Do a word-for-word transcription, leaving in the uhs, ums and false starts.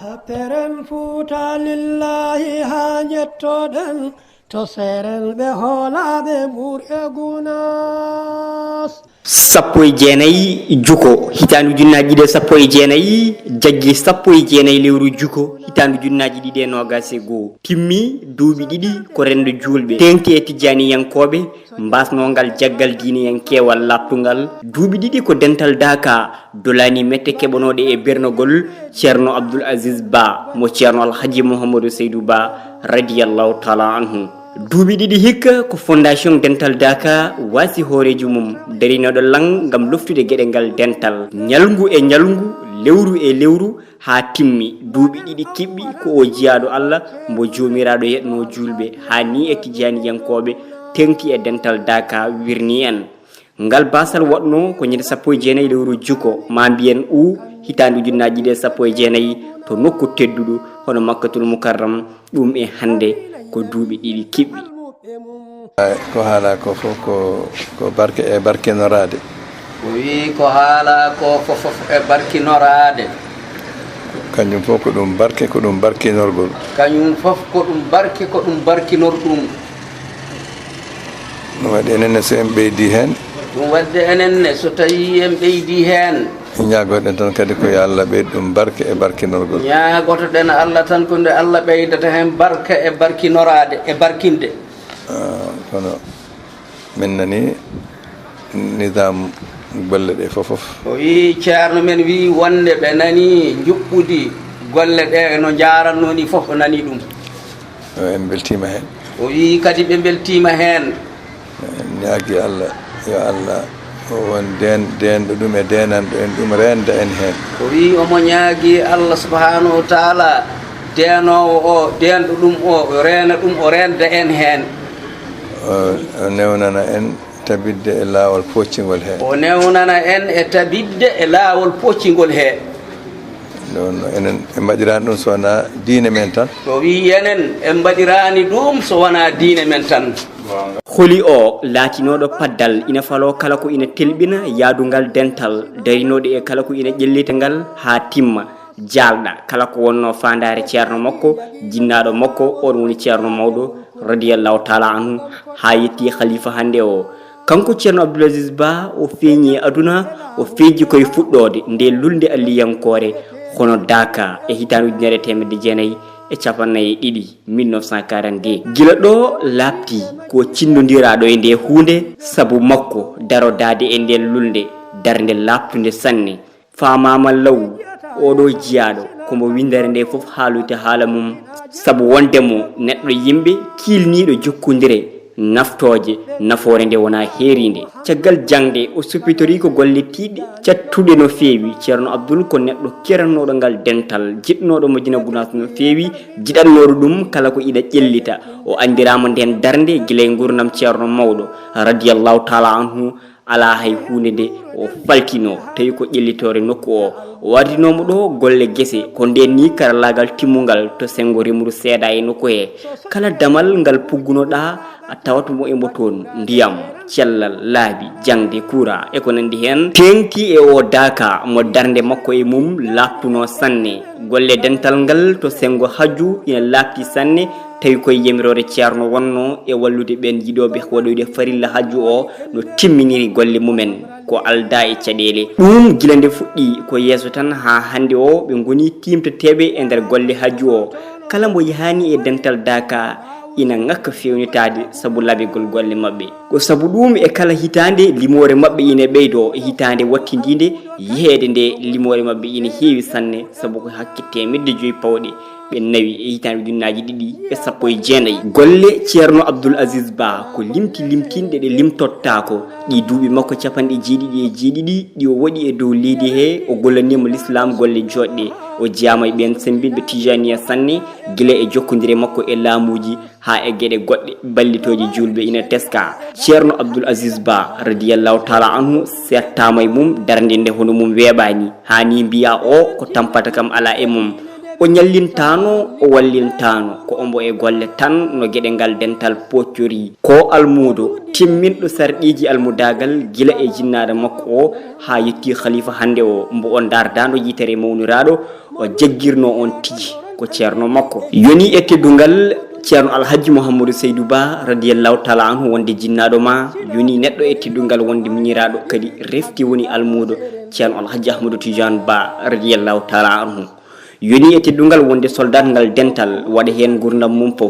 Peren Fuuta lillahi haa njettoɗen, to seerenɓe hoolaaɓe Mbuur e Gunaas. Sappo e jeenayi juko, hitaande ujunnaaji ɗiɗi e sappo e jeenayi, jaggi sappo e jeenayi lewru juko, hitaande ujunnaaji ɗiɗi e noogaas e goo. Timmi duuɓi ɗiɗi ko renndo juulɓe, teeŋti e tijjaaniyankooɓe, mbaasnoo ngal jaggal diineyankeewal laaɓtungal. Duuɓi ɗiɗi ko dental Daaka dolaani mette keɓanooɗe e bernogol Ceerno Abdul Aziz Ba mo Ceerno Alhaji Mouhamadou Seydou Ba radiyallahu taala anhu. Duuɓi ɗiɗi hikka ko Fondation Dental Daaka waasi hooreejo mum darinooɗo lan ngam loftude geɗe ngal dental. Ñalngu e ñalngu, lewru e lewru, haa timmi duuɓi ɗiɗi kiɓɓi ko o jiyaaɗo Allah mbo Joomiraaɗo yeɗnoo juulɓe, haa nii e tijaaniyankooɓe teeŋti e dental Daaka wirnii en. Ngal baasal waɗnoo ko ñande sappo e jeenayi lewru juko, maa mbiyen u, hitaande ujunnaaji ɗiɗi e sappo e jeenayi, to nokku tedduɗo hono Makkatul Mukarram, ɗum e hannde ko duuɓi ɗiɗi kiɓɓi. Ay, ko haalaa ko fof ko, ko barke e barkinoraade. O wii ko haalaa ko fof e barkinoraade. Kanjum fof ko ɗum barke, ko ɗum barkinorgol. Kañum fof ko ɗum barke, ko ɗum barkinor ɗum. Ɗum waɗi enen ne so en ɓeydi heen. Ɗum waɗde enen ne so tawii en ɓeydi heen. Ñaagoɗen tan kadi ko yo Allah ɓeydu ɗum barke e barkinorgol. Ñaagotoɗen Allah tan ko nde Allah ɓeydata heen barke e barkinoraade e barkinde. Ah, kono min nani nizaam golle ɗe fof fof. O wii ceerno men wii wonde ɓe nani njuɓɓudi golle ɗe no njaaratnoo ni fof o nani ɗum. Yo en mbeltiima heen. O wii kadi ɓe mbeltiima heen. En ñaagi Allah, yo Allah o won deen-, deenɗo ɗum e deenanɗo en ɗum reenda en heen. O wii omo ñaagi Allah subhanahu wa taala deenoowo o, deenɗo ɗum o, o reena ɗum, o reenda en heen. O, o newnana en tabitde e laawol pooccingol he. O newnana en e tabitde e laawol pooccingol he. Ɗum no enen en mbaɗiraani ɗum so wonaa diine men tan. O wii enen en mbaɗiraani ɗum so wonaa diine men tan. Holi o laatinooɗo paddal ina faloo kala ko ina telɓina yaadungal dental darinooɗo e kala ko ina ƴellita ngal haa timma. Jaalɗa kala ko wonnoo faandaare ceerno makko, jinnaaɗo makko, oon woni ceerno mawɗo, radiyallahu taala anhu, haa yettii khalifa hannde o. Kanko Ceerno Abdul Aziz Ba, o feeñi e aduna, o feeji ko e fuɗɗoode nde lulnde alliyankoore, hono Daaka e hitaande ujunere e teemedde jeenayi e cappanɗe nayi e ɗiɗi, mille neuf cent quarante-deux. Gila ɗo laaɓti ko cinndondiraaɗo e nde huunde, sabu makko darodaade e nden lulnde, darnde laaɓtunde sanne. Faamaama law, oɗo jiyaaɗo ko mo winndere nde fof haaluyta haala mum, sabu wonde mo neɗɗo yimɓe kiilniiɗo jokkondire naftooje, nafoore nde wonaa heeriinde. Caggal jaŋde, o suppitorii ko golle tiiɗɗe, cattuɗe no feewi. Ceerno Abdul ko neɗɗo kerannooɗo ngal dental, jiɗnooɗo Madina Gunaas no feewi, jiɗatnooɗo ɗum kala ko ina ƴellita. O anndiraama nden darnde gila e nguurndam Ceerno Mawɗo, radiyallahu taala anhu, alaa hay huunde nde o faltinoo, tawi ko ƴellitoore nokku o. O ardinoo mo ɗo golle gese, ko ndeen nii karallaagal timmungal to senngo remru seedaa e nokku he. Kala damal ngal puggunoɗaa, a tawat mo e mo toon, ndiyam, cellal, laabi, jaŋde, kuuraa, e ko nanndi heen. Teeŋti e o Daaka mo darnde makko e mum laaɓtunoo sanne. Golle dental ngal to senngo hajju ina laaɓti sanne, tawi koye yamiroore ceerno wonnoo e wallude ɓeen yiɗooɓe waɗoyde farilla hajju o no timminiri golle mumen ko aldaa e caɗeele. Ɗum gila nde fuɗɗi ko yeeso tan haa hannde o ɓe ngoni tiimtateeɓe e nder golle hajju o. Kala mbo yahaani e dental Daaka ina ŋakka feewnitaade sabu laɓegol golle maɓɓe. Ko sabu ɗum e kala hitaande limoore maɓɓe ina ɓeydoo, e hitaande wattindiinde yeheede nde limoore maɓɓe ina heewi sanne sabu ko hakke teemedde joyi pawɗe ɓe nawi e hitaande ujunnaaji ɗiɗi e sappo e jeenayi. Golle Ceerno Abdul Aziz Ba ko limti limtinɗe ɗe limtottaako. Ɗi duuɓi makko capanɗe jeeɗiɗi e jeeɗiɗi ɗi o waɗi e dow leydi he, o gollaniima Lislaam golle jooɗɗe. O jeyaama e ɓeen sembinɓe Tijaaniya sanne, gila e jokkondire makko e laamuuji haa e geɗe goɗɗe ballitooje juulɓe ina teskaa. Ceerno Abdul Aziz Ba, radiyallahu taala anhu, seettaama e mum, darnde nde hono mum weeɓaani. Haa ni mbiyaa o ko tampata kam alaa e mum. O ñallintaano, o wallintaano, ko ombo e golle tan no geɗe ngal dental pooccori. Ko almuudo timminɗo sarɗiiji almudaagal gila e jinnaare makko o haa yetti khalifa hannde o, mbo o ndaardaano yitere mawniraaɗo o jaggirno on tigi ko ceerno makko. Yoni e teddungal ceerno Alhaji Mouhamadou Seydou Ba radiyallahu taala anhu wonde jinnaaɗo ma, yoni neɗɗo e teddungal wonde miñiraaɗo kadi refti woni almuudo ceerno Alhaji Ahmadou Tidiane Ba radiyallahu taala anhu. Yoni e teddungal wonde soldat ngal dental waɗa heen ngurndam mum fof.